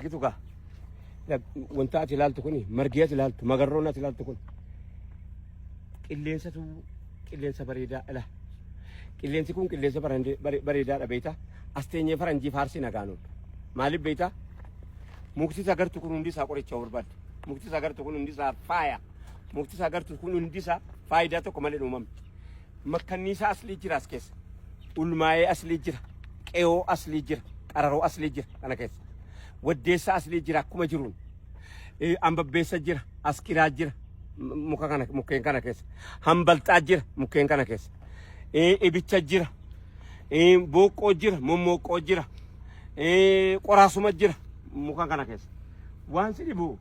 Argitu gaa wanta ati ilaaltu kun, margi ati ilaaltu, magarroon ati ilaaltu kun qilleensatu, qilleensa bareedaa ila. Qilleensi kun qilleensa bareedaadha, beektaa? As teenyee faranjii faarsi nagaanuun maaliif beektaa? Mukti isaa gartu kun hundi isaa qoricha barbaadde. Mukti isaa gartu kun hundi isaa faaya. Mukti isaa gartu kun hundi isaa faayidaa tokko malee hin uumamne. Makkanniisaa aslii jira as keessa. Ulmaa'ee aslii jira. Qe'oo aslii jira. Qararoo aslii jira kana keessa. Waddeessa aslii jira akkuma jiruun. Ambabbeessa jira. Askiraa jira. Muka kana, mukkeen kana keessa. Hambalxaa jira mukkeen kana keessa. Ibicha jira. Booqqoo jira. Mommooqqoo jira. Qoraasuma jira muka kana keessa. Waan si dhibu,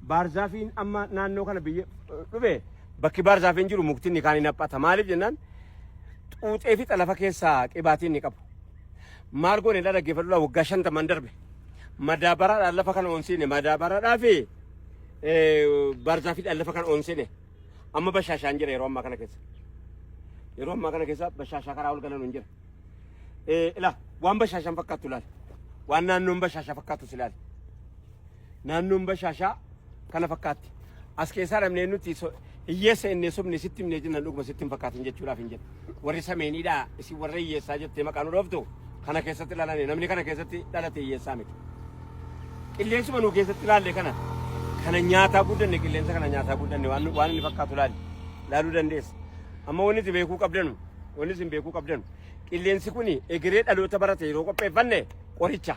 baarzaafiin amma naannoo kana biyya dhufe, bakki baarzaafiin jiru mukti inni kaan hin haphata. Maaliif jennaan, xuuxee fixa lafa keessaa qibaatii inni qabu. Maal goone dha, dhaggeeffadhu, waggaa 50n darbe. Madaabaraadhaan lafa kana oonsiine, madaabaraadhaa fi baarzaafiidhaan lafa kana oonsiine. Amma bashaashaan jira yeroo ammaa kana keessa. Yeroo ammaa kana keessa bashaashaa karaa ol galan hin jira. Ilaa, waan bashaashaan fakkaattu ilaali. Waan naannoon bashaashaa fakkaattus ilaali. Naannoon bashaashaa kana fakkaatti. As keessaa dhabnee nuti hiyyeessa innee sobne sitti himnee jennan dhuguma sitti hin fakkaatin jechuudhaaf hin jedhu. Warri sameeniidhaa isin warra hiyyeessaa jettee maqaa nu dhooftu kana keessatti ilaalanii, namni kana keessatti dhalate hiyyeessaa miti. Qilleensuma nu keessatti ilaalle kana kana nyaataa guddanne, qilleensa kana nyaataa guddanne, waan inni fakkaatu ilaali. Ilaaluu dandeessa. Amma wanni isin beekuu qabdanu, wanni isin beekuu qabdanu, qilleensi kun egeree dhaloota barate yeroo qopheeffanne qoricha.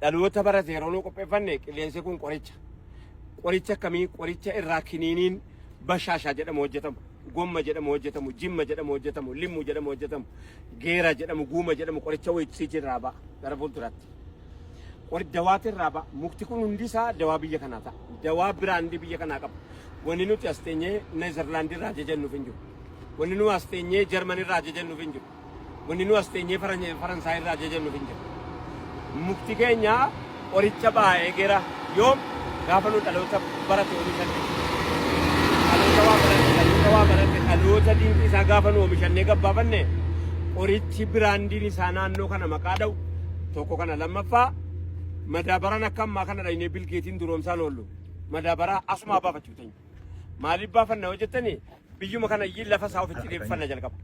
Dhaloota barate yeroo nu qopheeffanne qilleensi kun qoricha. Qoricha akkamii? Qoricha irraa kiniiniin bashaashaa jedhamu hojjetamu, gomma jedhamu hojjetamu, jimma jedhamu hojjetamu, limmu jedhamu hojjetamu, geera jedhamu, guuma jedhamu, qoricha wayitii irraa ba'a gara fuulduraatti. Dawaati irraa ba'a. Mukti kun hundi isaa dawaa biyya kanaa ta'a. Dawaa brandii biyya kanaa qaba. Wanni nuti as teenyee Neezerlaandii irraa ajajannuuf hin jiru. Wanni nu as teenyee Jarman irraa ajajannuuf hin jiru. Wanni nu as teenyee Faransaay irraa ajajannuuf hin jiru. Mukti keenya qoricha ba'a eegera yoom? Gaafa nu dhaloota barate oomishanne. Dhaloota waa barate, dhaloota waa barate, dhaloota dinqii isaa gaafa nu oomishannee gabbaafanne, qorichi brandiin isaa naannoo kana maqaa dha'u tokko kana. Lammaffaa, madaabaraan akka ammaa kana dhaynee bilgeetiin duroomsaan oollu. Madaabaraa asumaa baafachuu teenya. Maaliif baafanna yoo jettani, biyyuma kana iyyuu lafa isaa ofitti deebifanna jalqaba.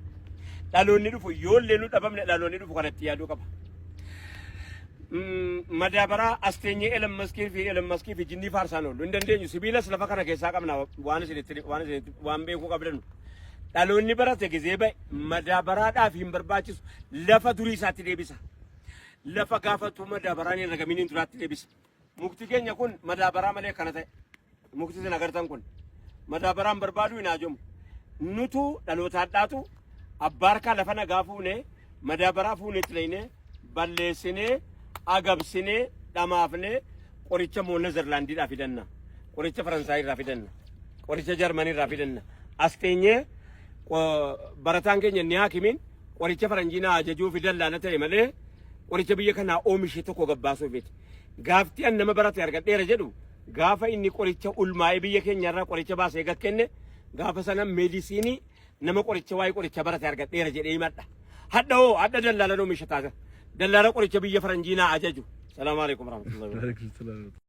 Dhaloonni dhufu yoollee nu dhabamne, dhaloonni dhufu kanatti yaaduu qaba. Madaabaraa as teenyee Elon Muskii fi jinnii faarsaan oollu hin dandeenyu. Sibiilas lafa kana keessaa qabna, waan isinitti waan beekuu qabdanu. Dhaloonni barate gizee ba'e madaabaraadhaaf hin barbaachisu, lafa durii isaatti deebisa. Lafa gaafatu madaabaraan hin argamin hin duraatti deebisa. Mukti keenya kun madaabaraa malee akkana ta'e. Mukti isin agartan kun madaabaraan barbaadu hin haajomu. Nutu dhaloota hadhaatu abbaa harkaa lafa nagaa fuunee, madaabaraa fuunee itti laynee, balleessinee, agabsinee, dhamaafnee, qoricha immoo Nezerlaandiidhaa fidanna. Qoricha Faransaay irraa fidanna. Qoricha Jarmanii irraa fidanna. As teenyee barataan keenya inni haakimiin qoricha faranjii naa ajajuu fi dallaala ta'e malee qoricha biyya kanaa oomishe tokko gabbaasuuf miti. Gaafti an nama barate argadheera jedhu, gaafa inni qoricha ulmaa'ee biyya keenyarraa qoricha baasee gakkenne, gaafa sana medicine nama qoricha waa'ee qoricha barate argadheera jedhee himadha. Hadha hoo, hadha dallaalan oomisha taata. Dallaala qoricha biyya faranjii naa ajaju. Salaamu alaikum warahmatullahi wabarakatuh. Waalaikum salaam.